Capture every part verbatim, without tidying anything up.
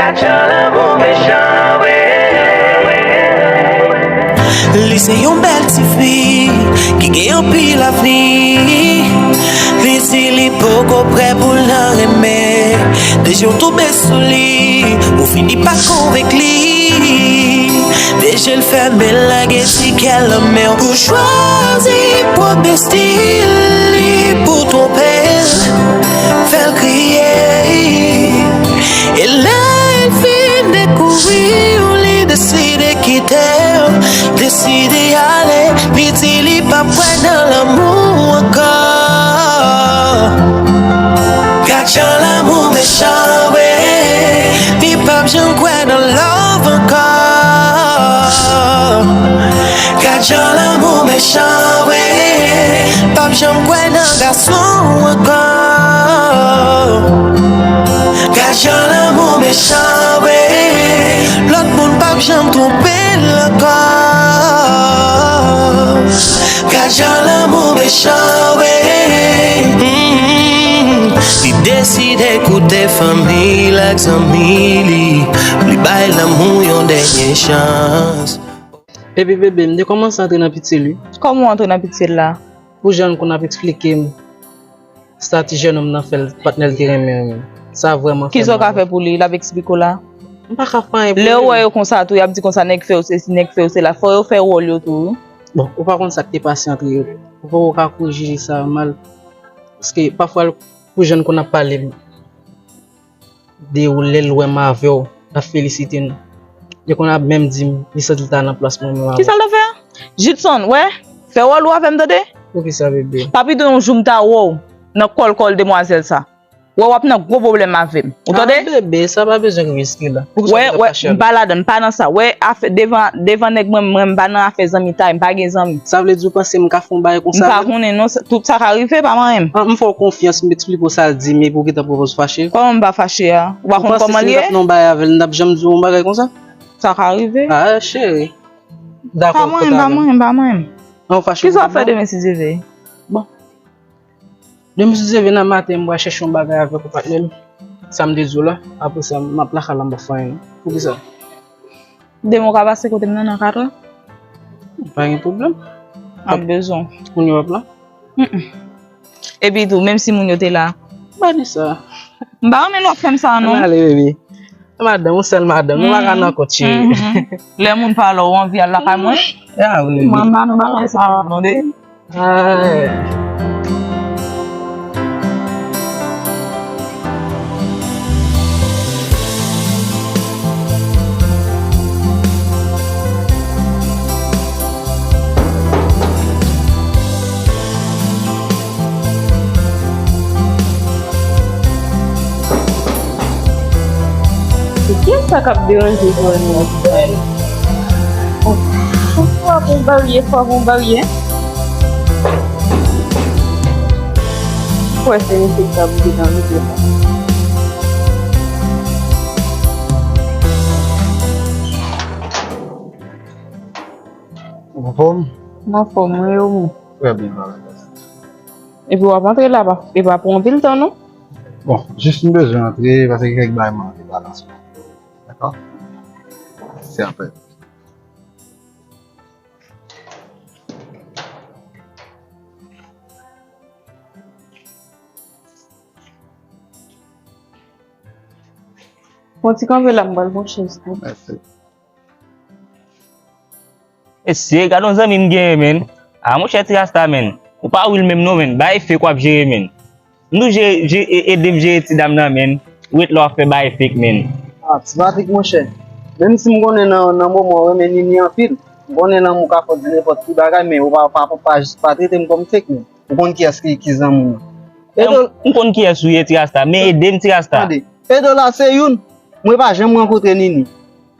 Jan lanmou mechan, wi. Li se yon bèl tifi ki gen anpil avni. Li di li poko prè pou l nan renmen. Deja w tonbe sou li, ou fini pa konvenk li. Deja l fèmen lage ti kè l nan men w. Ou chwazi pwòp destin li pou twonpe l, fè l kriye. E lè l fin dekouvri w, li deside kite w, deside ale. Li di li p ap kwè nan lanmou ankò. Gad jan lanmou mechan, wi. Li p ap janm kwè nan love ankò. Gad jan lanmou mechan, wi. P ap janm kwè nan gason ankò. Gad jan lanmou mechan, wi. Lòt moun p ap janm twonpe l ankò. Gad jan lanmou mechan, wi. Mm. Li deside koute fanmi l ak zanmi li. Li bay lanmou yon dènye chans. Epi bebe, m te kòmanse antre nan pitye l wi. Kòman w antre nan pitye l la? Pou jan l konn ap eksplike m sa ti jennonm nan fè l, patnè l te renmen an menm. Sa vrèman fè m mal. Kisa w ka fè pou li? L ap eksplike w la? M pa ka fè anyen pou li. Lè w wè yo konsa tou, y ap di konsa nèg fè yo sesi, nèg fè yo sela. Fò yo fè wòl yo tou wi. Bon, ou pa konn sa k te pase antre yo. Ou poko ka kouri jije sa mal. Paske pafwa l, pou jan l konn ap pale m de ou, lè l wè m avè w, l ap felisite m. Li konn ap menm di m li santi l ta nan plas mwen menm avè w. Kisa l ta fè a? Judson, wè, fè wòl ou avè m tande. Poukisa bebe? Pa pito yon jou m ta wè w nan kòlkòl demwazèl sa. Wè w ap nan gwo pwoblèm avè m. Ou tande? Ah, bebe, sa pa bezwen riske la. Poukisa w ap fache avè m? Wè, wè, m pa ladan, m pa nan sa. Wè, afè, devan, devan nèg mwen, mwen, m pa nan afè zanmitay, m pa gen zanmi. Sa vle di w panse m ka fè yon bagay konsa avè l? M pa konnen non, sa, tout sa ka rive, pa manyen m. An, m fè w konfyans, m eksplike w sa l di m, epi w gentan pran pòz fache. Kòman m pa fache a? Ou pa konn kòman l ye? Ou panse si m t ap nan yon bagay avè l, m t ap janm di w yon bagay konsa? Sa ka rive. Ah, cheri. Dakò, pa manyen m, pa manyen m, pa manyen m. An, w fache pou kòb la? Kisa w ap fè demen si Dye vle? Bon. Demen si Dye vle nan maten, m pral chèche yon bagay avèk ou, patnè m. Sa m te di w la, apre sa, m ap lakay la, m p ap fè anyen non. Poukisa? Demen w ka pase kote m nan, nan katran? Pa gen pwoblèm. M ap bezwen w. Kounye a w ap la? Mm, mm. Epi tou, menm si moun yo te la. M pa di sa. M pa renmen lè w ap fè m sa non. Ann ale, bebe. Madanm, yon sèl madanm, nou pa ka nan kont, cheri. Mhm. Lè moun pale w, w anvi al lakay mwen? Ah, wi, wi. Mwen, m pa nan bagay sa a, tande. Ay. Se kiyès sa k ap deranje Joël nan ti bagay la? Oh, fò gon baryè, fò gon baryè. Kwè se misye k ap vin nan mitan la. Ou anfòm? M anfòm, wi, ou menm? Trè byen, pa la gras. Epi w ap antre la, pa, e pa pran anpil tan, non? Bon, jis m bezwen antre, paske gen kèk bagay mwen antre balans mwen. Dakò? Se apre. Bon, ti kanpe la, m pral pran chèz tou. Mèsi. Mesye, gad yon zanmi m genyen, menn. A, monchè, ti rasta, menn. Ou pa real menm non, menn. Bagay fake w ap jere, menn. M tou jere, jere, e, ede m jere ti dam nan, menn. Ou ret la w ap fè bagay fake, menn. A, ti Patrick, monchè. Menm si m konnen nan, nan moman w renmen Nini anpil, m konnen lanmou ka fè w di nenpòt ki bagay, men ou pa, pa, pa, pa, pa trete m kòm fake, menn. Ou konn kiyès ki, ki zanmi w. Edo, m konn kiyès ou ye, ti rasta, men ede m, ti rasta. Tande, Edo la se youn, mwen pa janm rankontre Nini.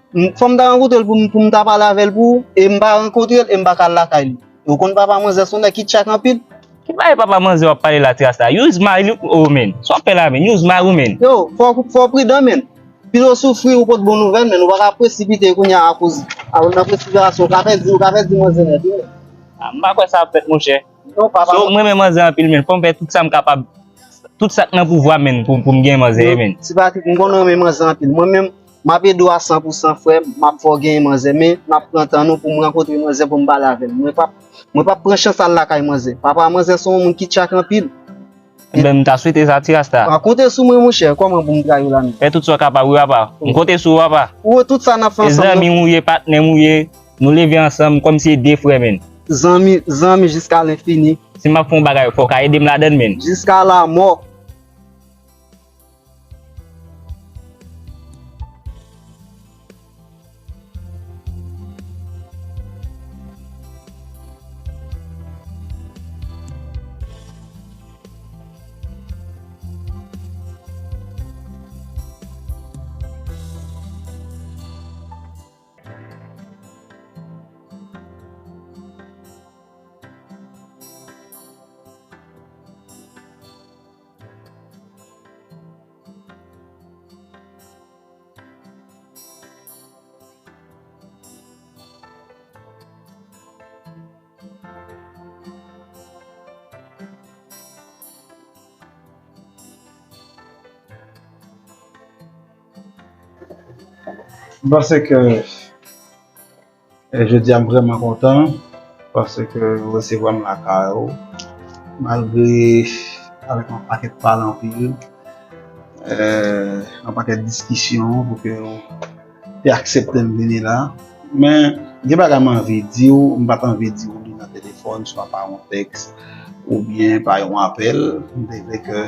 M, fò m ta rankontre l pou m, pou m ta pale avè l pou ou, e m pa rankontre l, e m pa ka al lakay li. Ou konn papa manzè se yon nèg ki tchak anpil. Ki bagay papa manzè w ap pale la, ti rasta? Use my, oh, man. Sa w ap fè la, man? Use my woman. Yo, fò, fò w pridan, man. Pito w soufri, ou pot bon nouvèl, man. Ou pa ka presipite kounye a akoz, a, nan presipitasyon, ou ka pèdi, ou ka pèdi manzè nèt, wi, man. A, m pa kwè sa ap fèt, monchè. Non, papa. So, mwen renmen manzè anpil, man. Fò m fè tout sa m kapab, tout sa k nan pouvwa m, man, pou, pou m gen manzè, man. Ti Patrick, m konnen w renmen manzè anpil. Mwen menm, M ap ede w a san pou san, frè m, m ap fè w genyen manzè, men n ap pran tan nou pou m rankontre manzè pou m pale avè l. Mwen p ap, mwen p ap pran chans al lakay manzè. Papa manzè se yon moun ki tchak anpil. Ebyen, m ta swete sa, ti rasta. Pa konte sou mwen, monchè. Kòman pou m trayi w la menm? Fè tout sa w kapab, wi, papa. M konte sou ou, papa. Ou wè tout sa n ap fè ansanm nan. E zanmi m ou ye, patnè m ou ye. Nou leve ansanm kòmsi e de frè, menn. Zanmi, zanmi jiska lenfini. Si m ap fè yon bagay, fò w ka ede m ladan l, menn. Jiska lamò. M panse ke, e, jodi a m vrèman kontan paske w resevwa m lakay ou, malgre avèk yon pakèt pale anpil, e, yon pakèt diskisyon pou ke w te aksepte m vini la. Men, gen bagay m anvi di w, m pa t anvi di w li nan telefòn, swa pa yon tèks, oubyen pa yon apèl. M te vle ke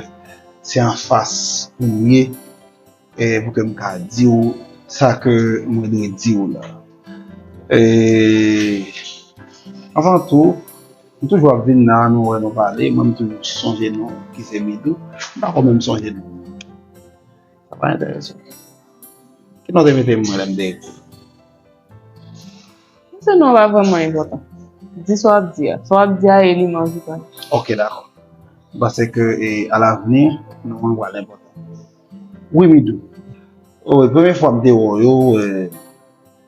se anfas pou m ye, e pou ke m ka di w sa ke mwen dwe di w la. E, anvan tou, m toujou ap vin la, nou wè, nou pale, mwen m toujou sonje non ki se Midou. M pa kwè menm sonje non. Sa pa enterese w. Ki non te mete mwen lè m te ekri? Se non pa vrèman enpòtan. Di sa w ap di a. Sa w ap di a e li m anvi tande. Ok, dakò. M panse ke, e, alavni, non an pral enpòtan. Wi, Midou. Wi, premye fwa m te wè w yo, e,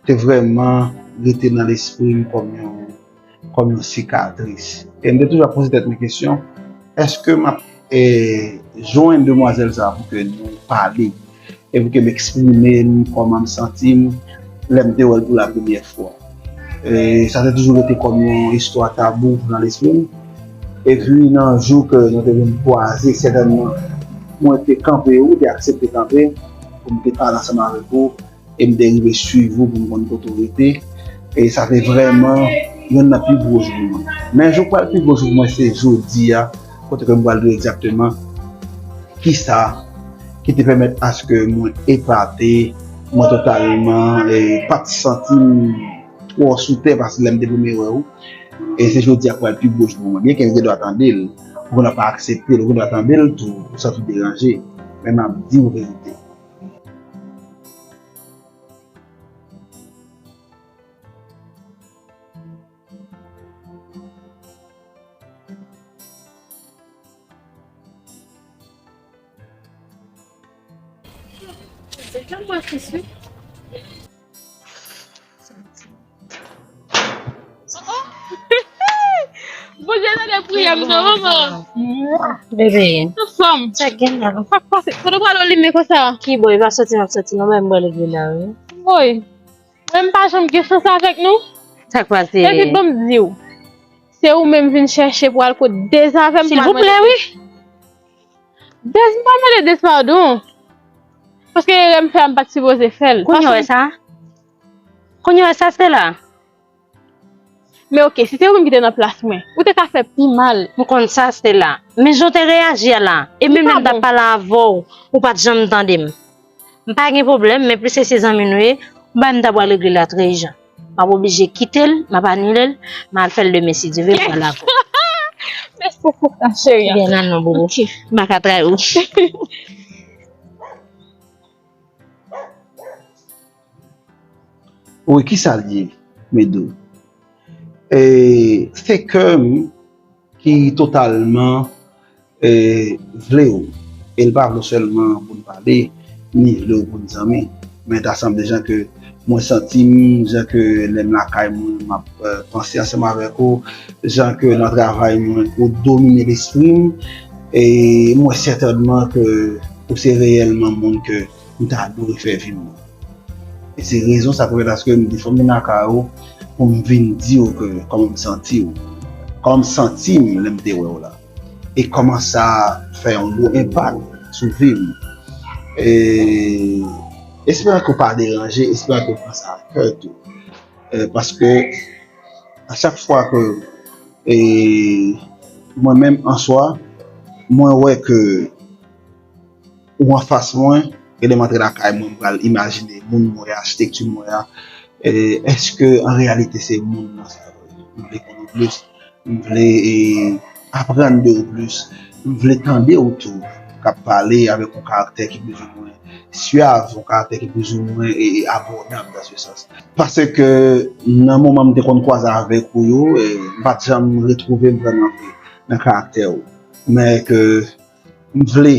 te vrèman rete nan lespri m kòm yon, kòm yon sikatris. E m te toujou ap poze tèt mwen kesyon, èske m ap, e, jwenn demwazèl sa a pou ke nou pale, e pou ke m eksprime m kòman m santi m lè m te wè l pou la premyè fwa. E sa te toujou rete kòm yon istwa tabou nan lespri m. Epi nan jou ke nou te vin kwaze, sètènman, mwen te kanpe, ou te aksepte kanpe pou m te pale ansanm avèk ou, e m te rive swiv ou pou m konn kote w rete. E sa te vrèman youn nan pi gwo jou pou mwen. Men jou k pral pi gwo jou pou mwen, se jodi a, kote ke m pral di w egzakteman kisa ki te pèmèt aske mwen epate, mwen totalman, e, pa t santi m twò sou tè pase lè m te premye wè w. E se jodi a k pral pi gwo jou pou mwen. Byenke m gen dwa tande l, ou konn pa aksepte l, ou konn pa tande l tou, ou santi w deranje. Men m ap di w verite. Bondye tande priyè m non, manman. Bebe. Ansanm. Sa gen la? Kote w prale w limen konsa? Ki bò? E pa soti m ap soti non, men m prale gen la, wi. Woy. Mwen m pa janm gen chans avèk nou. Sa k pase? Epi ban m di w, se ou menm vin chèche pou al kot Dez avè m pou al mande Dez. Silvouplè, wi. Dez, m pa mande Dez padon. Paske erè m fè a, m pa t sipoze fè l. Kounye w wè sa? Kounye w wè sa, Stella? Men oke, si se ou menm ki te nan plas mwen, ou te ka fè pi mal. M konn sa, Stella. Men jan w te reyaji a la, e menm lè m t ap pale avè w, ou pa t janm tande m. M pa gen pwoblèm, men piske se zanmi nou ye, m pa menm ta pral regle l a trè ijan. M ap oblije kite l, m ap anile l, m al fè l demen si Dye vle, m pral avè w. Mèsi pou sa, cheri. Byen, nan non, bobo. M pa ka trayi w. Wi, kisa l ye, Medou? E, se kè m ki totalman, e, vle w. E l pa vle w sèlman pou n pale, ni vle w pou n zanmi. Men ta sanble jan ke mwen santi m, jan ke lè m lakay mwen, m ap, e, panse ansanm avèk ou, jan ke nan travay mwen, ou domine lespri m. E mwen sètènman ke ou se reyèlman moun ke m ta dwe fè vi m nan. E se rezon sa k fè paske m te fè m vin lakay ou pou m vin di w ke kòman m santi w, kòman m santi m lè m te wè w la. E kòman sa fè yon gwo enpak sou vi m. E esperan ke w pa deranje, esperan ke w pran sa a kè tou. E, paske a chak fwa ke, e, mwen menm an swa, mwen wè ke ou anfas mwen, e lè m antre lakay mwen, m pral imajine moun mwen ye, achitekti mwen ye. E, èske an reyalite se moun nan sa vre? M vle konnen plis, m vle, e, aprann de ou plis, m vle tande ou tou k ap pale avèk yon karaktè ki plizoumwen syav, yon karaktè ki plizoumwen, e, e, abòdab dans ce sens. Paske nan moman m te konn kwaze avèk ou yo, e, m pa t janm retwouve m vrèman vre nan karaktè ou. Men ke m vle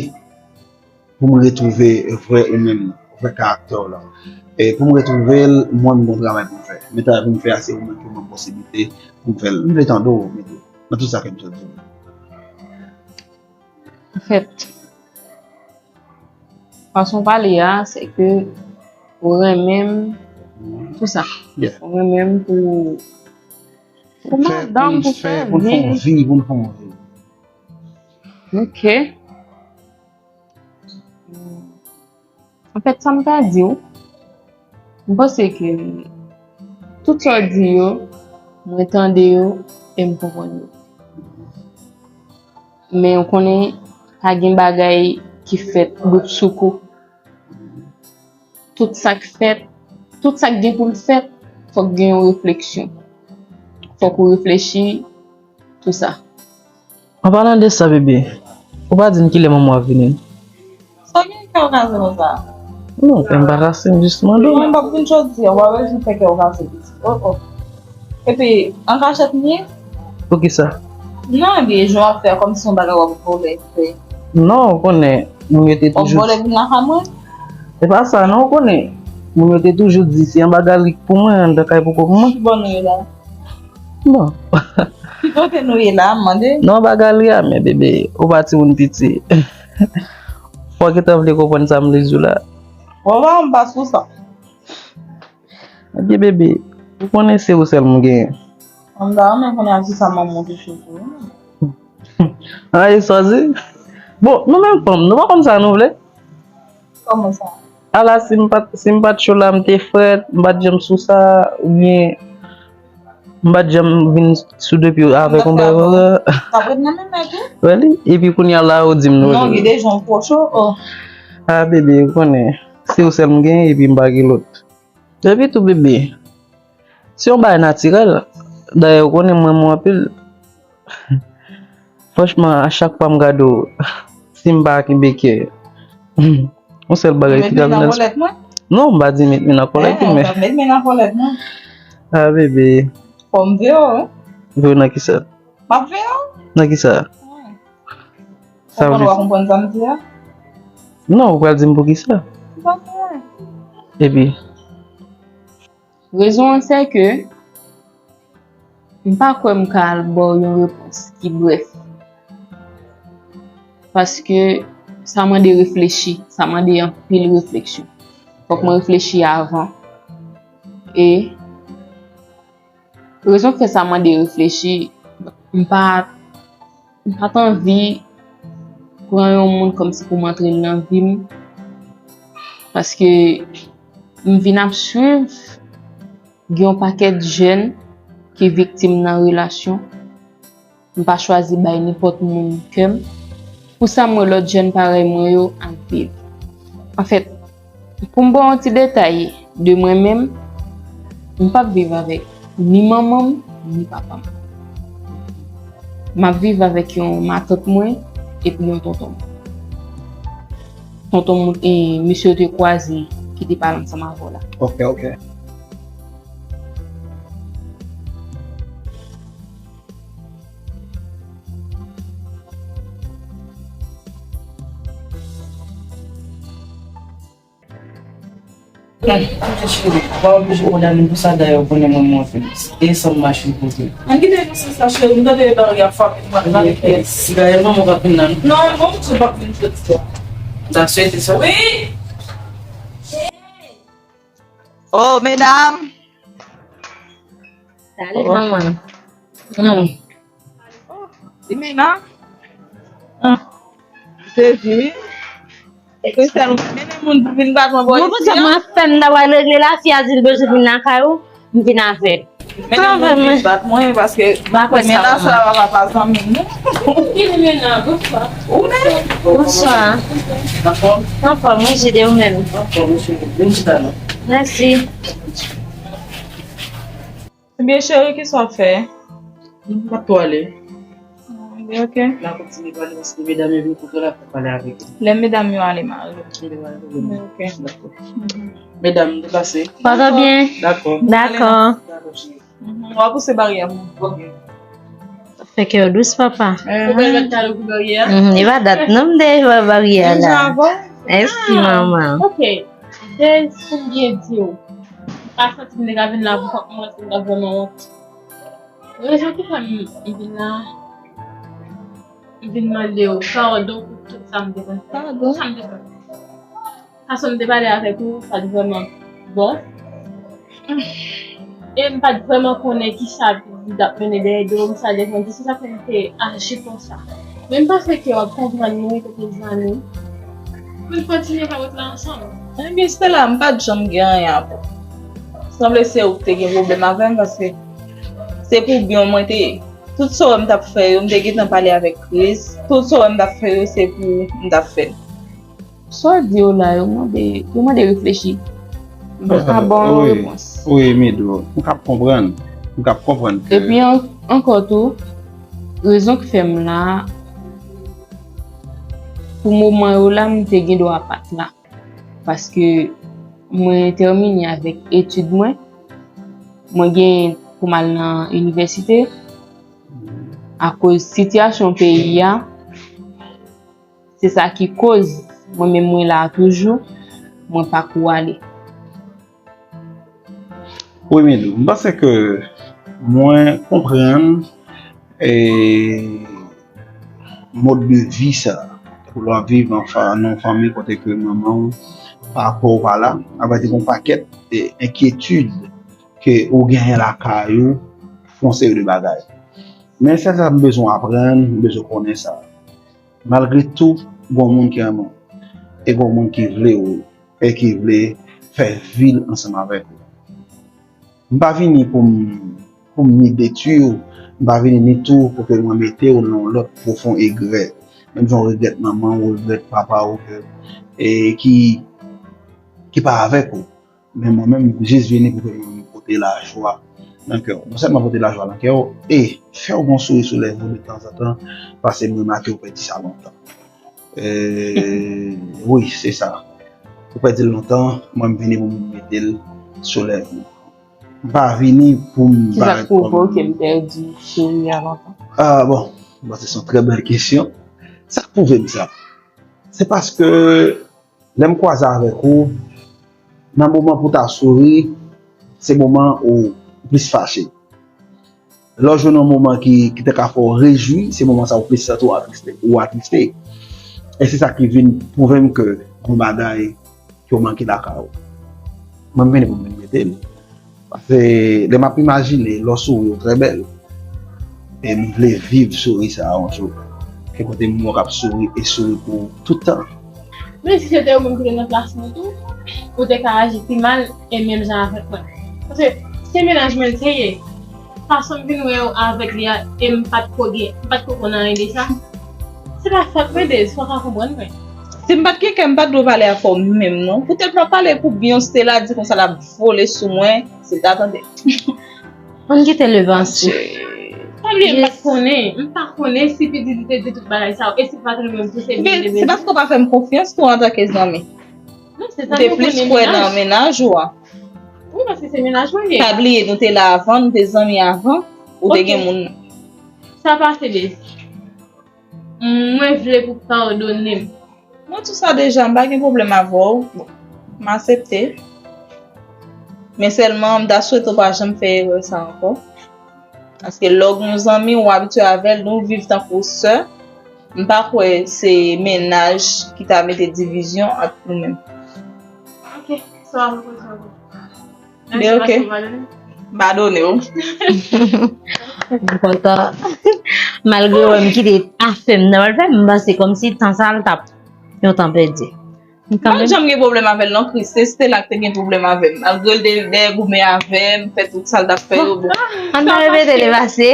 pou m retwouve vrè ou menm, vrè karaktè w la. E pou m retwouve l, mwen m gon travay pou m fè. Men travay pou m fè a, se ou menm ki ban m posiblite pou m fè l. M vle tande w, Medi, nan tout sa ke m sot di w. Anfèt, fason w pale a, se ke ou renmen m, tou sa. Yeah. Ou renmen m pou, pou madanm, pou fè vi, pou n fè yon vi, pou n fè yon vi. Ok. Anfèt, sa m ka di w, m panse ke tout sa w di yo, mwen tande yo e m konprann yo. Men w konnen, pa gen bagay ki fèt bout sou kou. Tout sa k fèt, tout sa k gen pou l fèt, fòk gen yon refleksyon. Fòk ou reflechi, tou sa. An palan de sa, bebe, ou pa di m kilè manman w ap vini? Sa w gen kè w kase konsa? Non, m pa kase, m jis mande w. Mwen m p ap vin jodi a, w pa bezwen fè kè w kase, pitit. Oh, oh. Epi, an kachèt m ye? Poukisa? Non, epi, jan w ap fè kòmsi yon bagay w ap vòlè fè. Non, ou konnen, moun yo te toujou. W ap vòlè vin lakay mwen? E pa sa, non, ou konnen. Moun yo te toujou di, se anba galerik pou mwen, anndan kay poko pou mwen. Ki bò nou ye la? Bon. Ki kote nou ye la, m mande? Non, anba galerik la, men bebe, ou pa timoun piti. Fò w gentan vle konprann sa m vle di w la. Bon, pa m pa sou sa. Ebyen, bebe, ou konnen se ou sèl m genyen. M ta renmen konnen ak kisa manman w te chofe w. An, e sa w di? Bon, nou menm fanm, nou pa konn sa nou vle. Kòman sa? Ala, si m pa t, si m pa t cho la, m te frèt, m pa t janm sou sa, oubyen m pa t janm vin sou de pye avèk yon bagay konsa. T ap ret nan menm nèg ou? Wè li, epi kounye a la, ou di m nou. Non, gen de jan ou pwoche w, oh. A, bebe, ou konnen, se ou sèl m genyen, epi m pa gen lòt. Epi tou, bebe, se yon bagay natirèl. Dayè, ou konnen m renmen w anpil. Franchman, a chak fwa m gade w, si m pa kenbe kè, yon sèl bagay ki ka vin nan. Met men nan kòlèt mwen? Non, m pa di met men nan kòlèt ou, men. Met men nan kòlèt mwen. A, bebe. Fò m veye w, wi. Veye w nan kisa? M ap veye w. Nan kisa? Wi. Sa vle di w pa konprann sa m di a? Non, ou pral di m poukisa. M pa konnen. Epi? Rezon an, se ke m pa kwè m ka al ba w yon repons ki brèf. Paske sa mande reflechi, sa mande anpil refleksyon. Fòk mwen reflechi avan. E rezon k fè sa mande reflechi, m pa, m pa t anvi pran yon moun kòmsi pou m antre l nan vi m. Paske m vin ap swiv gen yon pakèt jèn ki viktim nan relasyon. M pa chwazi bay nenpòt moun kè m. Pou sa m wè lòt jèn parèy mwen yo ap viv. Anfèt, pou m ba w yon ti detay de mwen menm, m p ap viv avèk ni manman m, ni papa m. M ap viv avèk yon matant mwen epi yon tonton m. Tonton m, e, misye te kwaze ki te pale ansanm avè w la. Ok, ok. Gad, kote cheri, ou pa oblije kondane m pou sa, dayè ou konnen mwen, mwen fè e san m mache kote. Ann kite nou se sa, cheri, m tande yo bagay ap frape m, m ap gade pyès. Dayè manman w p ap vin la, non? Non, manman w p ap vin jodi a. M ta swete sa. Wi! Oh, medam! Salut, manman. Hmm. Li menm la? Ah. Sezi, wi. Kristal, ou mennen moun pou vin bat mwen bò isi a? Mwen panse mwen fè m ta pral regle la, fi a di l bezwen vin lakay ou, m vin avè l. Mennen moun vin bat mwen, paske m pa kwè men sa la, sa va pa zanmi m, non. Ki li menm la? Bonswa. Ou menm? Bonswa. Anfòm? Anfòm, wi, Jide, ou menm? Anfòm, wi, vin chita non. Mèsi. Ebyen, cheri, kisa w ap fè? M pa t twò ale. Ah, ebyen, ok. N a kontinye pale paske medam yo vin kote w la pou pale avèk ou. Lè medam yo ale, m ale. Lè medam yo ale, m ale. Ok. Dakò. Mhm. Medam, deplase. Pòte w byen. Dakò. Dakò. Dakò, cheri. Mhm. W a pouse baryè a pou mwen. Ok. Fè kè w dous, papa. Ou bèl mèt kado pou baryè a? Mhm, li pa dat non, m te wè baryè a la. Mèsi, manman. Ok. Dèz, pou m byen di w, m pa santi m te ka vin la pou kont mwen, si m ta vrèman wont. Rezon ki fè m, m vin la, m vin mande w padon pou tout sa m te fè. Padon? Tout sa m te fè. Fason m te pale avèk ou, pa t vrèman bon. E m pa t vrèman konnen kisa pitit ap mennen dèyè do m, sa depann de sa k fè m te aji konsa. Men m panse ke w ap konprann nou, kote zanmi, pou n kontinye fè wout la ansanm. Ebyen, Stella, m pa t janm gen anyen avè w. Sanble se ou ki te gen pwoblèm avè m, paske se pou byen w mwen te ye. Tout sa w wè m t ap fè yo, m te gentan pale avèk Chris. Tout sa w wè m t ap fè yo, se pou m t ap fè l. Sa w di yo la, yo mande, yo mande reflechi. Mwen pa ba w yon repons. Wi, Midou, m kab konprann. M kab konprann ke... Epi an-, ankò tou, rezon ki fè m la, pou moman yo la, m te gen dwa pa t la. Paske mwen tèmine avèk etid mwen. Mwen gen pou m al nan inivèsite. Akoz sitiyasyon peyi a, se sa ki koz mwen menm mwen la toujou, mwen pa ko ale. Wi, Midou, m panse ke mwen konprann, e, mòd de vi sa, pou lè w ap viv an fa-, nan yon fanmi kote ke manman w pa kwè w pa la, sa vle di gen yon pakèt, e, enkyetid ke ou genyen lakay ou, pou yon seri de bagay. Men sèl sa m bezwen aprann, m bezwen konnen sa. Malgre tou, gon moun ki renmen w, e gon moun ki vle w, e ki vle fè vi l ansanm avèk ou. M pa vini pou m, pou m ni detwi w, m pa vini ni tou pou ke mwen mete w nan yon lòt pwofon egrè. Menm jan w regrèt manman w, w regrèt papa w, ke, e ki, ki pa avèk ou. Men mwen menm, m jis vini pou ke mwen pote lajwa nan kè w. Non sèlman pote lajwa nan kè w, e fè w gon souri sou lèv ou de tanzantan, paske m remake w pèdi sa lontan. E, wi, se sa. Ou pèdi l lontan, mwen m vini pou m mete l sou lèv ou. M pa vini pou m... Kisa k pwouve w ke m pèdi souri a lontan? Ah, bon, bon, se yon trè bèl kesyon. Sa k pwouve m sa? Se paske lè m kwaze avèk ou, nan moman pou w ta souri, se moman ou plis fache. Lè w jwenn yon moman ki, ki te ka fè w rejwi, se moman sa ou plis santi w atriste, ou atriste. E se sa ki vin pwouve m ke gon bagay ke w manke lakay ou. Mwen, m vini pou m vin mete l. Paske lè m ap imajine, lè w souri, ou trè bèl. E m vle viv souri sa a yon jou. Ke kote m wè w k ap souri e souri pou tout tan. Men si se te ou menm ki te nan plas mwen tou, ou te ka aji pi mal e menm jan avèk mwen. Paske se mennaj mwen l te ye. Fason m vin wè w avèk li a, e m pa t ko gen, m pa t ko konn anyen de sa. Se pa fòt mwen, Dez, fò w ka konprann mwen. Si m pa t gen kè, m pa t dwe pale avè w menm, non. Poutèt m ap pale pou byen, Stella di konsa l ap vole sou mwen, se ta tande. Ann kite l vanse. Pa bliye, m pa t konnen, m pa konnen si pitit li te di tout bagay sa yo, e si l pa t renmen m tou, se byen. Men se paske w pa fè m konfyans tou antanke zanmi. Non, se sa m konnen. Ou te plis kwè nan mennaj ou a. Wi, paske se mennaj mwen ye. Pa bliye, nou te la avan, nou te zanmi avan, ou te gen moun nan. Sa pase, Dez. Mwen vle pou w padone m. Mwen di w sa deja, m pa gen pwoblèm avè w. Bon, m aksepte. Men sèlman, m ta swete w pa janm fè erè sa ankò. Paske lè w gen yon zanmi, ou abitye avè l, nou viv tankou sè. M pa kwè se mennaj ki ta mete divizyon ant nou menm. Ok, sa w ap repoze w. Men ok. M padone w. M kontan. Malgre w wè m kite afè m nan pral fè, m panse kòmsi tan sa a l t ap yon tan pèdi. M pa t janm gen pwoblèm avè l non, Chris. Se Stella ki te gen pwoblèm avè m. Malgre l te dèyè goumen avè m, fè tout sa l t ap fè yo, bon. An nan repete le pase.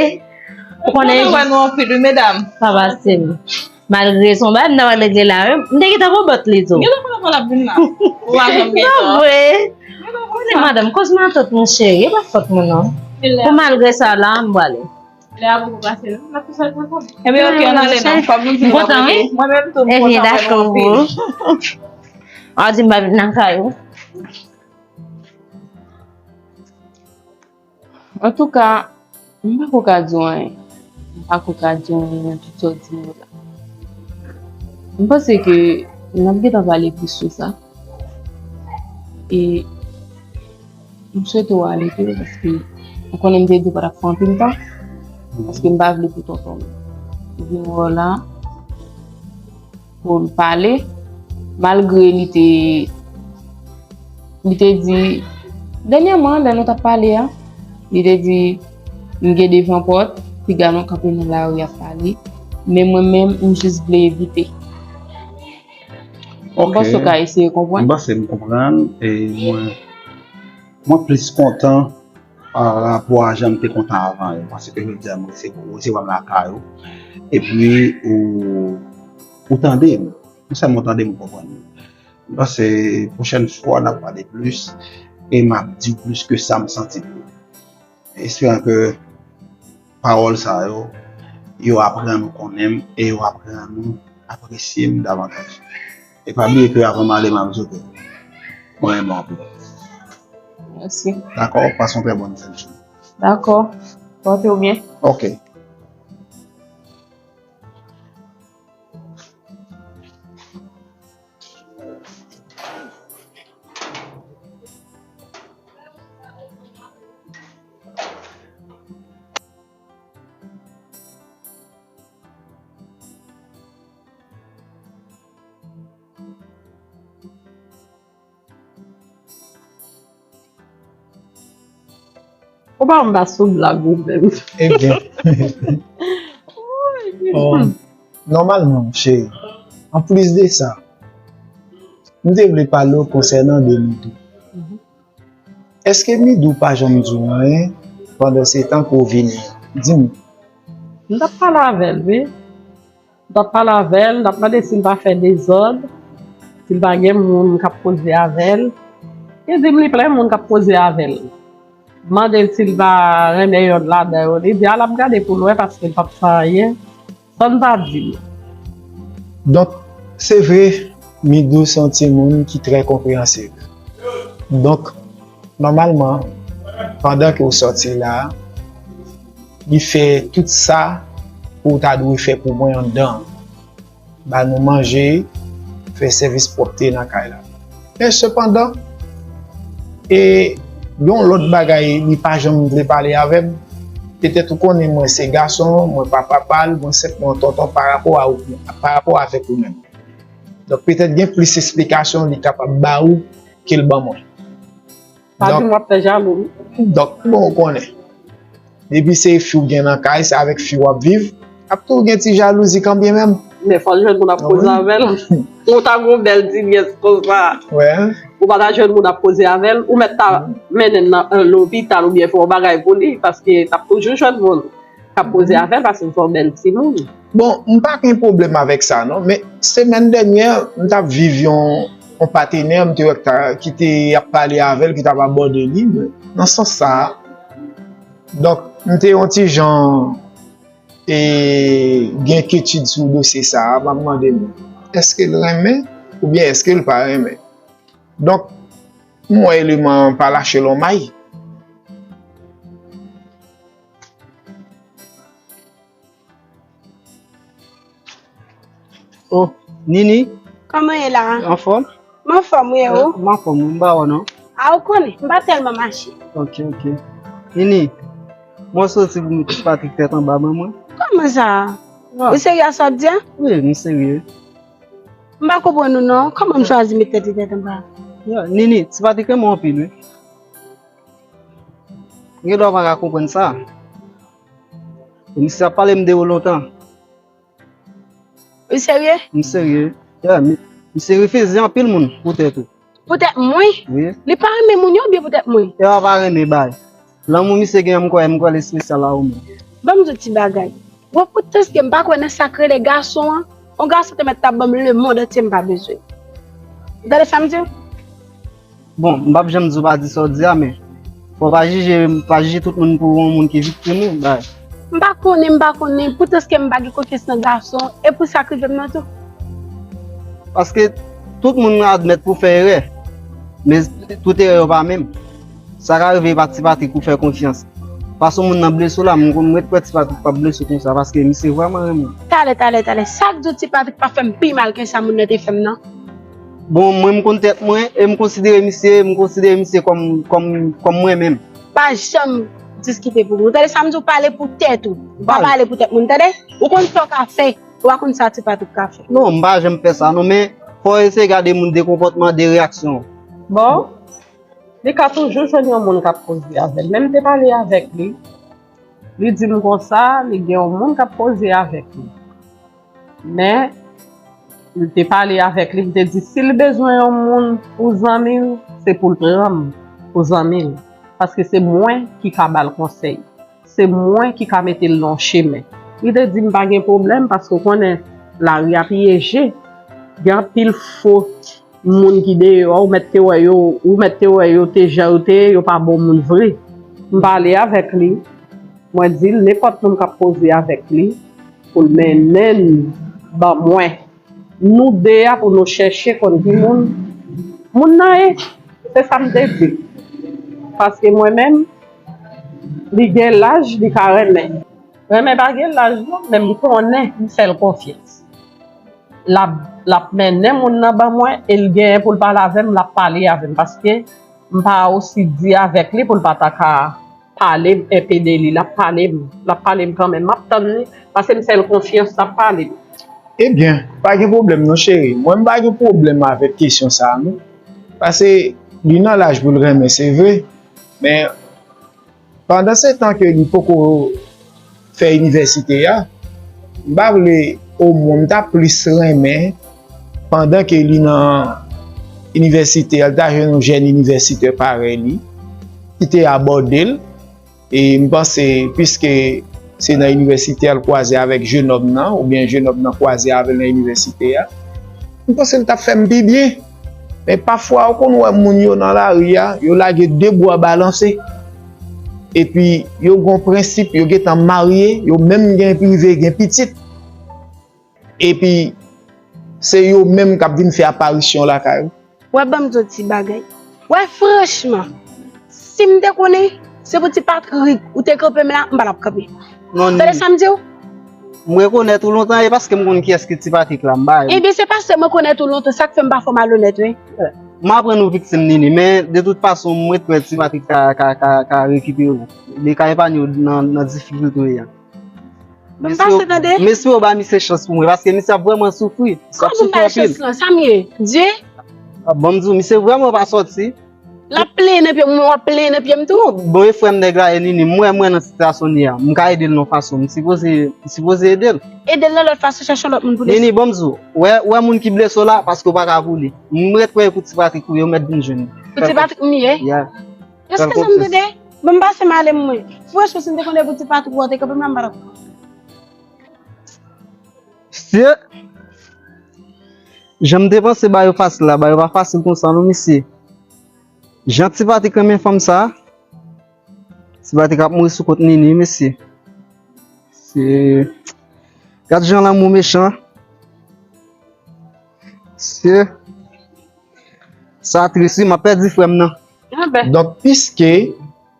Ou konnen wè nou anpil wi, medam. Pa pase m. Malgre se yon bagay m ta pral regle la, wi. M te gentan pran bòt li tou. Gentan pran bòt l ap vin la. Ou pa janm gentan. Sa vre. Konnen madanm, koz matant, monchè, e pa fòt mwen non. Bon, malgre sa la, m prale. Lè a poko pase non, n ap tou sòti ankò. Ebyen, ok, ann ale non. Fò m di nou kontan, wi. Mwen menm tou, m kontan wè nou anpil. Ou di m pa vin nan kay ou. Antouka, m pako ka di w anyen. M pako ka di w anyen nan tout sa w di m yo la. M panse ke n ap gentan pale plis sou sa. E m swete w ale tou, paske m konnen m te di w pa t ap fè anpil tan, paske m pa vle pou tonton m vin wè w la, pou l pale, malgre li te, li te di, dènyèman, lè nou t ap pale a, li te di, m gen devan pòt, piga nou kanpe nan lari ap pale, men mwen menm, m jis vle evite. M panse w ka eseye konprann. M panse m konprann, e mwen, mwen plis kontan pa rapò a jan m te kontan avan yo, paske jodi a m resevwa, ou resevwa m lakay ou, epi ou, ou tande m, non sèlman w tande m, ou konprann m. M panse pwochèn fwa n ap pale plis, e m ap di w plis ke sa m santi pou ou. Esperan ke pawòl sa yo, yo aprann ou konnen m e yo aprann ou apresye m davantaj. E pa bliye ke avan m ale, m ap di w ke mwen renmen w anpil. Mèsi. Dakò, pase yon trè bòn fen de jounen. Dakò. Pòte w byen. Ok. Ou pa wè m pa sou blag ou menm. Ebyen. Bon, nòmalman, cheri, anplis de sa, m te vle pale w konsènan de Midou. Mhm. Èske Midou pa janm di w anyen pandan se tan ke w vini an? Di m. M t ap pale avè l, wi. M t ap pale avè l, m t ap mande si l pa fè dezòd, si l pa gen moun k ap koze avè l. Li di m li plen moun k ap koze avè l. M mande l si l pa renmen yonn ladan yo. Li di a l ap gade pou l wè paske l p ap fè anyen san l pa di m. Donk, se vre, Midou se yon timoun ki trè konpreyansiv. Donk, nòmalman, pandan ke w sòti la, li fè tout sa ke w ta dwe fè pou mwen anndan an. Ba nou manje, fè sèvis pwòpte nan kay la. Men sepandan, e yon lòt bagay, li pa janm vle pale avè m. Petèt ou konnen mwen se gason, mwen pa papa l, mwen senpman tonton pa rapò a, pa rapò avèk ou menm. Donk, petèt gen plis esplikasyon li kapab ba ou ke l ban mwen. Pa di m w ap fè jalou, wi. Donk, bon, ou konnen. Depi se fi w gen nan kay, se avèk fi w ap viv, ap toujou gen ti jalouzi kanmenm. Men fò l jwenn moun ap koze avè l. Ou ta gon bèl ti nyès konsa. Ou pa ta jwenn moun ap koze avè l, ou mèt ta mennen l nan, euh, lopital oubyen fè yon bagay pou li, paske t ap toujou jwenn moun k ap koze avè l paske l se yon bèl timoun. Bon, m pa gen pwoblèm avèk sa non, men semèn dènyè, m t ap viv yon, yon patenè, m te wè ki ta, ki te ap pale avè l, ki t ap abòde li, men nan sans sa a. Donk, m te yon ti jan, e, gen enkyetid sou dosye sa a, m ap mande m, èske l renmen oubyen èske l pa renmen? Donk, m wè eleman an pa lache lonmay. Oh, Nini. Kòman ye la? Anfòm? M anfòm, wi, e ou? M anfòm, wi, m pa wè w non. A, ou konnen, m pa tèlman mache. Ok, ok. Nini, mwen soti pou mete Patrick tèt anba ban mwen. Kòman sa? Ou serye ak sa w ap di a? Wi, m serye. M pa konprann ou non. Kòman m chwazi mete tèt li tèt anba? Ya, Nini, Ti Patrick renmen w anpil, wi. Gen dwa w pa ka konprann sa. E misye ap pale m de ou lontan. Ou serye? M serye. Yeah, mi- misye refize anpil moun poutèt ou. Poutèt mwen? Wi. Li pa renmen moun yo oubyen poutèt mwen? E w pa renmen bay. Lanmou misye gen, m kwè, m kwè l espesyal a ou menm. Ban m di w ti bagay. Bon, poutèske m pa kwè nan sa k rele gason an, yon gason te mèt ta ban m lemonn antye m pa bezwen. Ou tande sa m di w? Bon, m p ap janm di w pa di sa w di a, men fò w pa jije, pa jije tout moun pou yon moun ki viktim ou, bay. M pa konnen, m pa konnen, poutèske m pa gen konfyans nan gason, e pou sa k rive m nan tou. Paske tout moun admèt pou fè erè, men tout erè yo pa menm. Sa ka rive pa Ti Patrik ou fè konfyans. Paske moun nan blese w la, m konn ret kwè Ti Patrik p ap blese w konsa, paske misye vrèman renmen w. Talè, talè, talè. Sa k di w Ti Patrik pa fè m pi mal ke sa moun nan te fè m nan? Bon, mwen m konn tèt mwen, e m konsidere misye, m konsidere misye kòm, kòm, kòm mwen menm. Pa janm diskite pou moun. Tande sa m di w, pale pou tèt ou. Pa pale pou tèt moun, tande? Ou konn sa w ka fè, ou pa konn sa Ti Patrik ka fè. Non, m pa janm fè sa non, men fò w eseye gade moun de konpòtman, de reyaksyon. Bon, li ka toujou jwenn yon moun k ap koze avè l. Men m te pale avèk li, li di m konsa, li gen yon moun k ap koze avèk li. Men, m te pale avèk li, m te di, si l bezwen yon moun pou zanmi l, se pou l pran m pou zanmi l. Paske se mwen ki ka ba l konsèy. Se mwen ki ka mete l nan yon chemen. Li te di m pa gen pwoblèm, paske w konnen lari a pyeje. Gen anpil fo moun ki deyò, ou mèt te wè yo, ou mèt te wè yo te jan yo te ye, yo pa bon moun vre. M pale avèk li, mwen di l nenpòt moun k ap koze avèk li, pou l mennen l ban mwen. Nou de a pou nou chèche konn ki moun moun nan ye. Se sa m te di l. Paske mwen menm, li gen laj, li ka renmen. Renmen pa gen laj non, men m konnen m fè l konfyans. L ap, l ap mennen moun nan ban mwen e l genyen pou l pale avè m, l ap pale avè m. Paske m pa osi di avèk li pou l pa ta ka pale m enpe de li. L ap pale m, l ap pale m kanmenm. M ap tann li, paske m fè l konfyans, l ap pale m. Ebyen, pa gen pwoblèm non, cheri. Mwen, m pa gen pwoblèm avèk kesyon sa a non. Paske li nan laj pou l renmen, se vre. Men, pandan se tan ke li poko fè inivèsite a, m pa vle omwen, m ta plis renmen pandan ke li nan inivèsite a, li ta jwenn yon jèn inivèsitè parèy li, ki te abòde l. E m panse, piske se nan inivèsite a l kwaze avèk jenòm nan, oubyen jenòm nan kwaze avè l nan inivèsite a, m panse l t ap fè m pi byen. Men pafwa, ou konn wè moun yo nan lari a, yo lage de bwa balanse. Epi, yo gen yon prensip, yo gentan marye, yo menm gen prive, gen pitit. Epi, se yo menm k ap vin fè aparisyon lakay ou. Wè, ban m di w ti bagay. Wè, franchman, si m te konnen se pou Ti Patrik ou te kanpe m la, m pa t ap kanpe. Non, tande sa m di w? M rekonèt ou lontan, e paske m konn kiyès ki Ti Patrik la, m pa. Ebyen, se paske m rekonèt ou lontan, sa k fè m pa fè w malonèt, wi. M aprann ou viktim, Nini, men de tout fason, m ret kwè Ti Patrik ka, ka, ka, ka rekipere w. Li ka epanye w nan, nan difikilte w ye a. Ban m pase, tande. M espere w ba misye chans pou mwen, paske misye ap vrèman soufri. Misye ap soufri anpil. Kòman m ba l chans lan? Sa m ye? Dye? Ah, ban m di w, misye vrèman pa sòti. L ap plenyen nan pye m, mwen w ap plenyen nan pye m tou. Non, bon, e frè m nèg la, e Nini, m wè mwen nan sitiyasyon li a. M ka ede l nan fason. M sipoze, m sipoze ede l. Ede l nan lòt fason, chèche yon lòt moun pou li. Nini, ban m di w, wè, wè moun ki blese w la, paske w pa ka pou li. M ret kwè e pou Ti Patrik ou ye, ou mèt vin jwenn. Pou Ti Patrik m ye? Yeah. Èske sa m tande? Bon, m pase m ale m mwen. Franchman, si m te konnen pou Ti Patrik ou a te kanpe m la, m pa t ap. Mesye, jan m te panse bagay yo fasil la, bagay yo pa fasil konsa non, mesye. Jan Ti Patrik renmen fanm sa, Ti Patrik ap mouri sou kont Nini, mesye. Se, gad jan lanmou mechan. Mesye, sa tris wi, m ap pèdi frè m nan. Donk, piske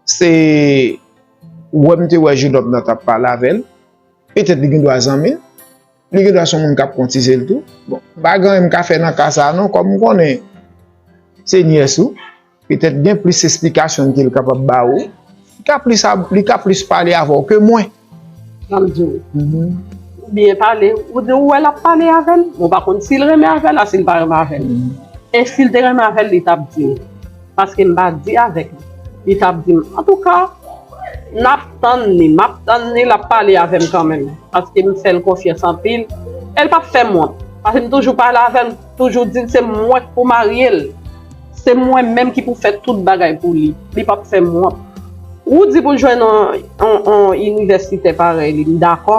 se wè m te wè jenòm nan t ap pale avè l, petèt li gen dwa zanmi l, li gen dwa se yon moun k ap kontize l tou. Bon, m pa gen anyen m ka fè nan ka sa a non, kòm m konnen se nyès ou, petèt gen plis esplikasyon ke l kapab ba ou. Li ka plis, li ka plis pale avè w ke mwen. Ban m di w. Ou byen pale, ou di, ou wè l ap pale avè l, men w pa konn si l renmen avè l a, si l pa renmen avè l. E si l te renmen avè l, li t ap di m. Paske m pa di avèk li. Li t ap di m. Antouka, N ap tann li, m ap tann li, l ap pale avè m kanmenm. Paske m fè l konfyans anpil. E l p ap fè m wont. Paske m toujou pale avè l, toujou di l se mwen k pou marye l. Se mwen menm ki pou fè tout bagay pou li. Li p ap fè m wont. Ou di pou l jwenn yon, yon, yon inivèsitè parèy li, m dakò.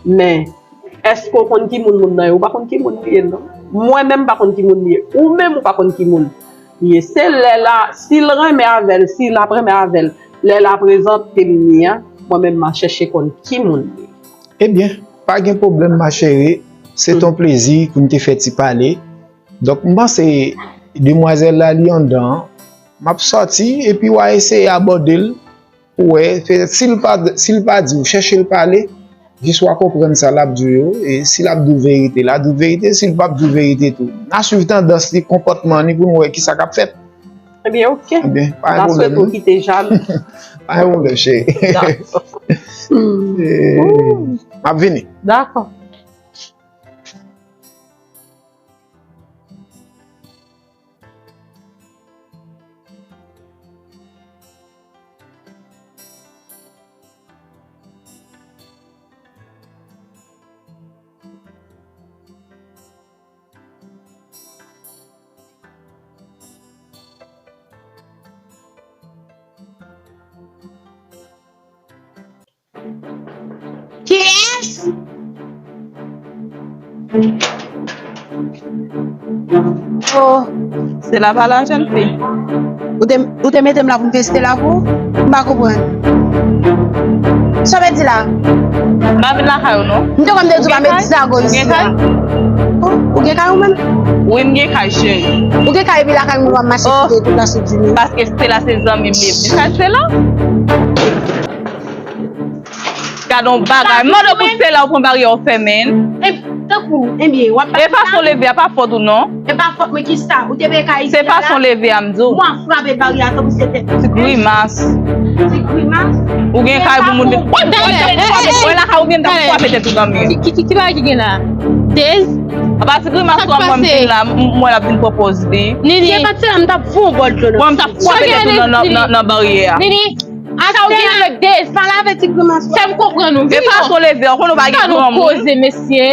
Men, èske w konn ki moun moun nan ye? Ou pa konn ki moun li ye, non. Mwen menm, m pa konn ki moun li ye. Ou menm, ou pa konn ki moun li ye. Se lè la, si l renmen avè l, si l ap renmen avè l, lè l ap prezante l li a, mwen menm, m a chèche konn ki moun li ye. Ebyen, pa gen pwoblèm, ma chérie. Se ton plezi pou n te fè ti pale. Donk, m panse demwazèl la, li anndan an. M ap sòti, epi w a eseye abòde l. Ou wè, petèt, si l pa, si l pa di w, chèche l pale, jis w a konprann sa l ap di w yo, e si l ap di w verite, l a di w verite, si l p ap di w verite tou. N a swiv tandans li, konpòtman li, pou n wè kisa k ap fèt. Ebyen, oke. Ebyen, pa gen pwoblèm, non. N a swete w kite jalou. Pa gen pwoblèm, cheri. Dakò. E, m ap vini. Dakò. Kiyès? Oh, se la pa la, jèn fi. Ou te, ou te mete m la pou m fè Stella pou ou? M pa konprann. Sa w vle di la? M pa vin lakay ou, non. M te konn te di w pa met zago isi a. Ou gen kay? Oh, ou gen kay ou menm? Wi, m gen kay, cheri. Ou gen kay epi lakay moun w ap mache kite tout la sou di nou. Paske Stella se zanmi m li ye. Men sa Stella? Gade yon bagay. M mande w pou Stella, ou pran baryè ou fèmen. E, tankou, ebyen, w ap pale. E fason leve a pa fòt ou non. E pa fòt mwen kisa? Ou te peye kay isi a? Se fason leve a m di w. Mwen frape baryè a tankou se tèt. Ti grimas. Ti grimas. Ou gen kay pou moun vin. Wè, wè, wè, lakay ou vin ta frape tèt ou nan mi. Ki, ki, ki, ki bagay ki gen la? Dez? Apa ti grimas ou ap wè m vin la, m, m wè l ap vin pran pòz li. Nini. Se pa ti la, m t ap fè yon bòl dlo nan. Mwen, m t ap frape tèt ou nan, nan, nan, nan baryè a. Nini. Sa ou gen avèk Dez? Pale avèk ti grimas ou a. Fè m konprann ou. E pa sou leve, ou konn ou pa gen granmoun. Koze, mesye.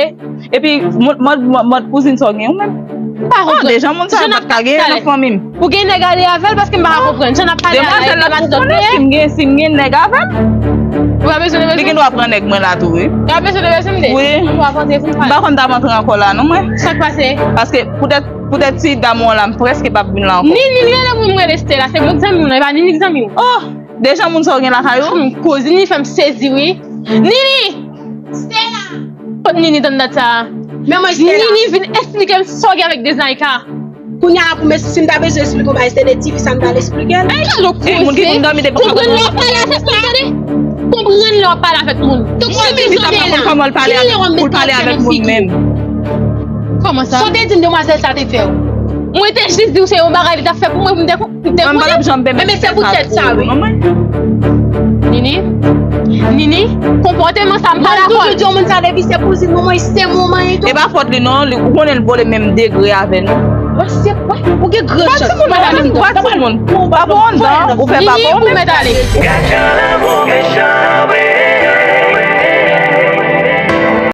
Epi, mòd, mòd, mòd, mòd kouzin sa w gen, ou menm? M pa konprann. Deja moun sa yo pa t ka genyen nan fanmi m. Ou gen nèg ale avè l paske m pa ka konprann. Jan n ap pale a la, demwazèl la pou konnen si m gen, si m gen nèg avè m. Ou pa bezwen de bezwen. Li gen dwa pran nèg mwen la tou, wi. Ou pa bezwen de bezwen, m de. Wi. Ou pa konte pou m pale. M pa konn t ap antre ankò la, non, mwen. Sa k pase? Paske poutèt, poutèt ti dam ou an la, m prèske p ap vin la ankò. Nini, rele moun mwen rete la. Se moun zanmi w, non, e pa Nini k zanmi w. Oh! Deja moun sa w gen lakay ou? Humm, kouz, Nini fè m sezi wi. Nini! Stella! Kot Nini tann dat sa a? Men mwen Stella. Nini vin esplike m sa w gen avèk Deznaika. Kounye a la pou mwen, si m ta bezwen esplike w bagay, se de tifi sa m t al esplike l. Ay, gade w koze. Konprann lè w ap pale avèk moun, tande. Konprann lè w ap pale avèk moun. Mwen tifi sa m pa konn kòman l pale avèk, pou l pale avèk moun menm. Kòman sa? Sa w te di m demwazèl sa te fè w? Mwen te jis di w se yon bagay li t ap fè pou mwen, pou m te Mwen pa t ap janm pèmèt li fè sa pou ou, non, mwen. Nini, Nini, konpòteman sa m pa dakò. Mwen toujou di yon moun sa depi se kouzin mwen, mwen se manman li tou. E pa fòt li non, li, ou konnen l vole menm degre avè nou. Wè, se, wè, ou gen gran chans. Pa timoun, pa timoun. Pa pou anndan, ou fè pa pou ou menm. Nini, ou mèt ale.